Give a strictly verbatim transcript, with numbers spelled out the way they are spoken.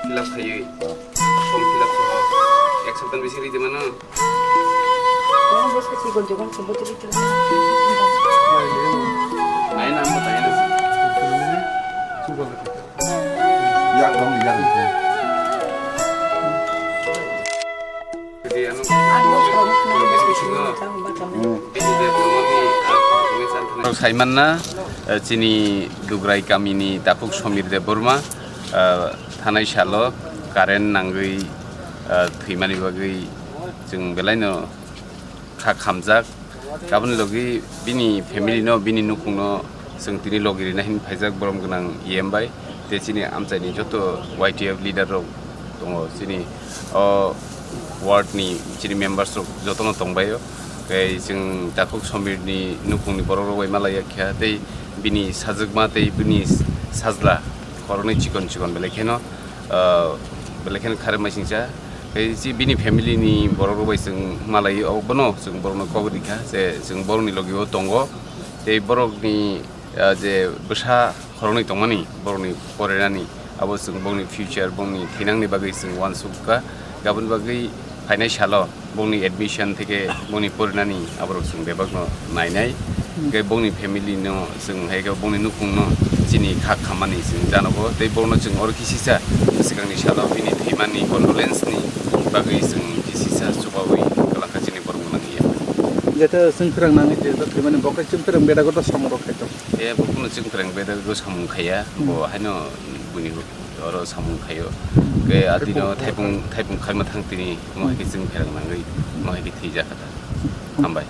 Fill up khaiwi. Form fill up soho. Ek saptani bising ridi mano. Naina amo taina. Yak dong, yak. Jadi anu. Saimanna, eh, chini Dugrai kamini takhuk Somir Debbarma, eh, thanai salo current nangwi, eh, thwimani bagwi chwng belaino kha khamjak. Aboni logi bini family no, bini nukhung no chwng tini logi rina hin phaijak borom gwnang E M bai. Tei chini amchaini joto Y T F leader rok tongo, chini o ward ni chini members rok jotono tongbaio. Tei chwng takhuk Somir ni nukhung ni borok rok bai malaiya kha, tei bini sajwkma tei bini sajla khoroknwi chikon chikon belai kheno, ah, belai kheno kharwi maisingcha. Tei chi bini family ni borok rok bai chwng malai o, bono chwng borok no kok rikha je chwng borok ni logi o tongo. Tei borok ni, ah, je bwsa khoroknwi tongmani borok ni porinani, abo chwng borok ni future, borok ni thinang ni bagwi chwng uansuk kha. Aboni bagwi phainai salo borok ni admission theke borok ni porinani aborok chwng bebak no nainai. Hwnkhe borok ni family no chwng hai khe borok ni nukhung no chini kha khammani chwng janogo, tei borok no chwng oro kisisa swkang ni salo bini thwimani condolence ni bagwi chwng kisisa chubaui kwlangkha chini borok no nangya. Jeta chwng kwrang nangwi je thwimani bo khe chwng kwrang beda goto samung rok khai tongo. E bo kunu chwng kwrang beda go samung khaiya, bo haino buini oro samung khaio. Hwnkhe atino thaipung, thaipung khakna thang tini, mo hai khe chwng pherang nangwi, mo hai khe thwijak kha ta. Hambai.